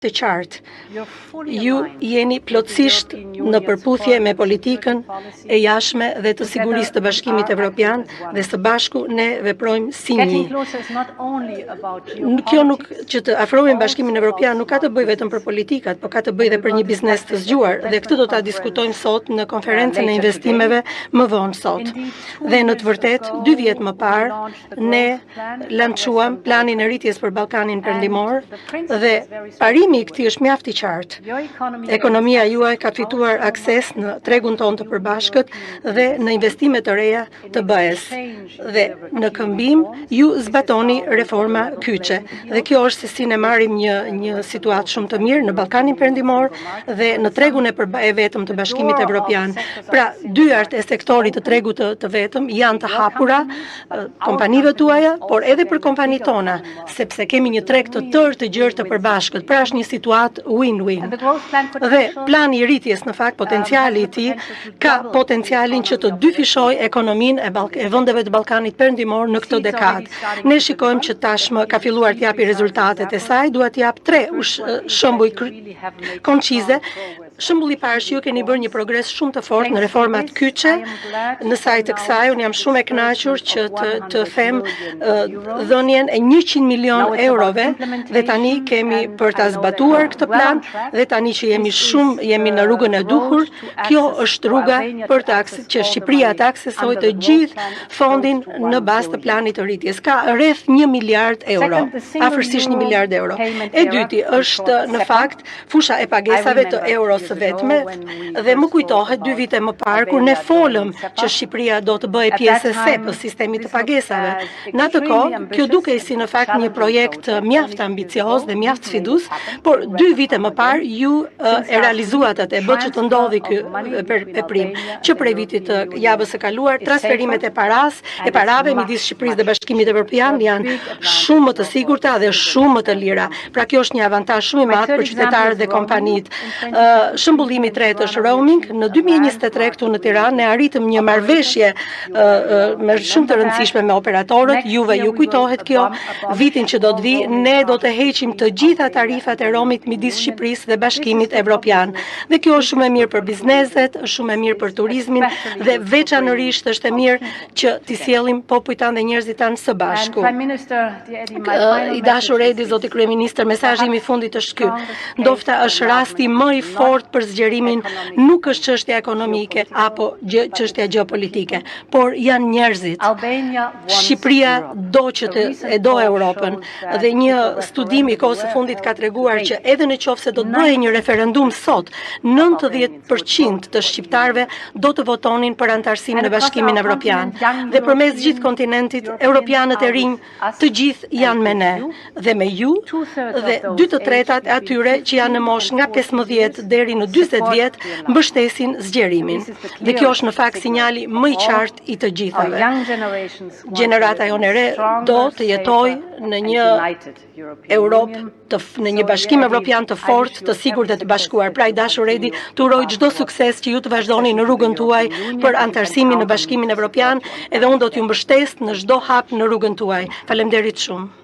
Të qartë. Ju jeni plotësisht në përputhje me politikën e jashtme dhe të sigurisë të Bashkimit Evropian dhe së bashku ne veprojmë si një. Kjo nuk që të afrohemi me Bashkimin Evropian nuk ka të bëjë vetëm për politikat, por ka të bëjë dhe për një biznes të zgjuar dhe këtë do ta diskutojmë sot në konferencën e investimeve më vonë sot. Dhe në të vërtetë, dy vjet më parë, ne lançuam planin e rritjes për Ballkanin Perëndimor dhe parimi i këtij është mjaft i qartë. Ekonomia juaj ka fituar akses në tregun tonë të përbashkët dhe në investime të reja të BE-s. Dhe në këmbim ju zbatoni reforma kyçe. Dhe kjo është se si ne marrim një një situatë shumë të mirë në Ballkanin Perëndimor dhe në tregun e përba e vetëm të Bashkimit Evropian. Pra, dyert e sektorit të tregut të, të vetëm janë të hapura kompanive tuaja, por edhe për kompanitë tona, sepse kemi një treg të tërë të gjerë të përbashkët. Pra është një situatë win-win. Dhe plani i rritjes në fakt potenciali i tij ka potencialin që të dyfishojë ekonominë e, Ballk e vendeve të Ballkanit Perëndimor në këtë dekadë. Ne shikojmë që tashmë ka filluar të japi rezultatet e saj, dua të jap tre shembuj koncize Shembulli i parë është ju keni bërë një progres shumë të fortë në reformat kyçe. Në sajë të kësaj, unë jam shumë e kënaqur që të, të them dhënien e 100 milion eurove dhe tani kemi për ta zbatuar këtë plan dhe tani që jemi shumë jemi në rrugën e duhur, kjo është rruga për të që Shqipëria të aksesojë të gjithë fondin në bazë të planit të rritjes. Ka rreth 1 miliard euro, afërsisht 1 miliard euro. E dyti është në fakt fusha e pagesave të euros së vetme dhe më kujtohet dy vite më parë kur ne folëm që Shqipëria do të bëhej pjesë e SEPA, sistemit të pagesave. Në atë kohë, kjo dukej si në fakt një projekt mjaft ambicioz dhe mjaft sfidues, por dy vite më parë ju e realizuat atë, e bëtë që të ndodhi ky veprim. Që prej vitit të javës së kaluar, transferimet e paras, e parave midis Shqipërisë dhe Bashkimit Evropian janë shumë më të sigurta dhe shumë më të lira. Pra kjo është një avantazh shumë i madh për qytetarët dhe kompanitë. Shembulli i tretë është roaming. Në 2023 këtu në Tiranë ne arritëm një marrëveshje me shumë të rëndësishme me operatorët. Juve ju kujtohet kjo, vitin që do të vijë ne do të heqim të gjitha tarifat e roamit midis Shqipërisë dhe Bashkimit Evropian. Dhe kjo është shumë e mirë për bizneset, është shumë e mirë për turizmin dhe veçanërisht është e mirë që t'i sjellim popujt tanë dhe njerëzit tanë së bashku. I dashur Edi, zoti kryeministër, mesazhi im i fundit është ky. Ndofta është rasti më i fortë për zgjerimin, nuk është çështja ekonomike apo gjë, çështja gjeopolitike, por janë njerëzit. Shqipëria do që të e do Europën dhe një studim i kohës së fundit ka treguar që edhe në qoftë se do të bëhej një referendum sot, 90% të shqiptarëve do të votonin për anëtarësim në Bashkimin Evropian. Dhe përmes gjithë kontinentit, europianët e rinj të gjithë janë me ne dhe me ju dhe dy të tretat e atyre që janë në moshë nga 15 deri në 40 vjet mbështesin zgjerimin. Dhe kjo është në fakt sinjali më i qartë i të gjithave. Gjenerata jonë e re do të jetojë në një Europë të në një bashkim evropian të fortë, të sigurt dhe të bashkuar. Pra i dashur Edi, të uroj çdo sukses që ju të vazhdoni në rrugën tuaj për anëtarësimin në Bashkimin Evropian, edhe unë do t'ju mbështes në çdo hap në rrugën tuaj. Faleminderit shumë.